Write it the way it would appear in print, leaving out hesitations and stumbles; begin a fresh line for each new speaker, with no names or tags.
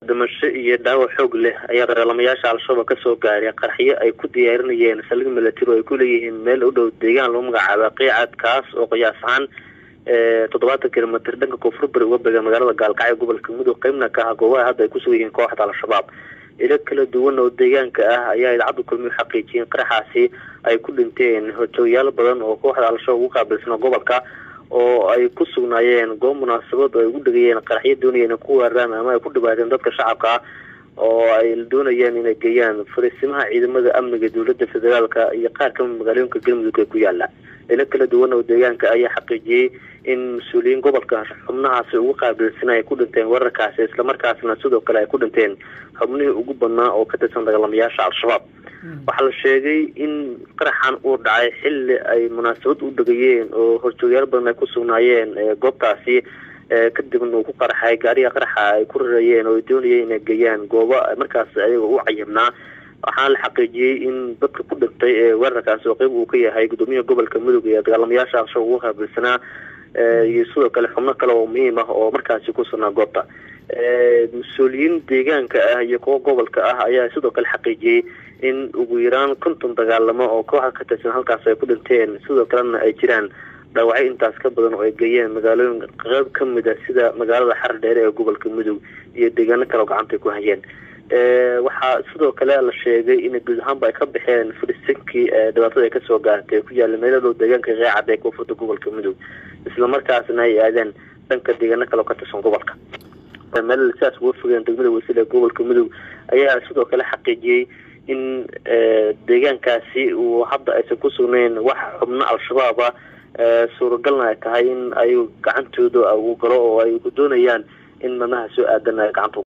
Dhimasho iyo dhaawac xoog leh ayaa dagaalamayaasha Al-Shabaab kasoo gaaray qarxiyo ay ku diyaarinayeen saldhig milatari oo ay ku leeyihiin meel u dhow deegaan lagu magacaabo Qiicad, kaas oo qiyaas ahaan 70 kilomitir dhanka koonfur bari uga beega magaalada Gaalkacyo gobolka Mudug, qeybna ka ah goobaha hadda ay ku sugan yihiin kooxda Al-Shabaab. Ilo kala duwan oo deegaanka ah ayaa idaacadda Kulmiye xaqiijiyeen qaraxaasi ay ku dhinteen horjoogayaal badan oo kooxda Al-Shabaab ugu qaabilsan gobolka, oo ay ku sugnaayeen goob munaasabad oo ay ugu dhegayeen qaraxyo doonayeen inay ku weeraraan ama ay ku dhibaateen dadka shacabka ah, oo ay doonayeen inay geeyaan fariisimaha ciidamada amniga dowladda federaalka iyo qaar kamid magaalooyinka Galmudug ee ku yaala. Ilo kala duwan oo deegaanka ayaa xaqiijiyey in mas-uuliyiin gobolka xubnahaasi ugu qaabilsan ay ku dhinteen weerarkaasi, islamarkaasna sidoo kale ay ku dhinteen xubnihii ugu badnaa oo ka tirsan dagaalamayaasha Al-Shabaab. Waxaa la sheegay in qaraxan uu dhacay xilli ay munaasabad u dhegayeen oo horjoogayaal badan ay ku sugnaayeen goobtaasi, kadibna uu ku qaraxay gaariga qaraxa ay ku rarayeen oo ay doonayeen inay geeyaan goobo markaas ayaga u cayibnaa. Waxaana la xaqiijiyey in dadka ku dhintay ee weerarkaasi oo qeyb uu ka yahay gudoomiyaha gobolka Mudug ee dagaalamayaasha Al-Shabaab ugu qaabilsanaa, iyo sidoo kale xubno kale oo muhiim ah oo markaasi ku sugnaa goobta. Mas-uuliyiin deegaanka ah iyo kuwo gobolka ah ayaa sidoo kale xaqiijiyey in ugu yaraan 50 dagaalamo oo kooxda ka tirsan halkaas ay ku dhinteen, sidoo kalena ay jiraan dhaawacyo intaas ka badan oo ay geeyeen magaalooyin qeyb ka mid a sida magaalada Xardheere ee gobolka Mudug iyo deegaano kale oo gacanta ku hayeen. Waxaa sidoo kale la sheegay in guud ahaanba ay ka baxeen fariisinkii dhibaatada ay kasoo gaartay ku yaala meelo dhow deegaanka Qeecad ee koonfurta gobolka Mudug, islamarkaasna ay aadeen dhanka deegaano kale oo ka tirsan gobolka. Meel sidaas uga fogeen degmada Wasiil ee gobolka Mudug ayaa sidoo kale xaqiijiyey in deegaankaasi uu hadda aysan ku sugnayn wax xubno Al-Shabaab ah, suuragalna ay tahay in ay gacantooda uu galo oo ay doonayaan in maalmaha soo aadan ay gacanta.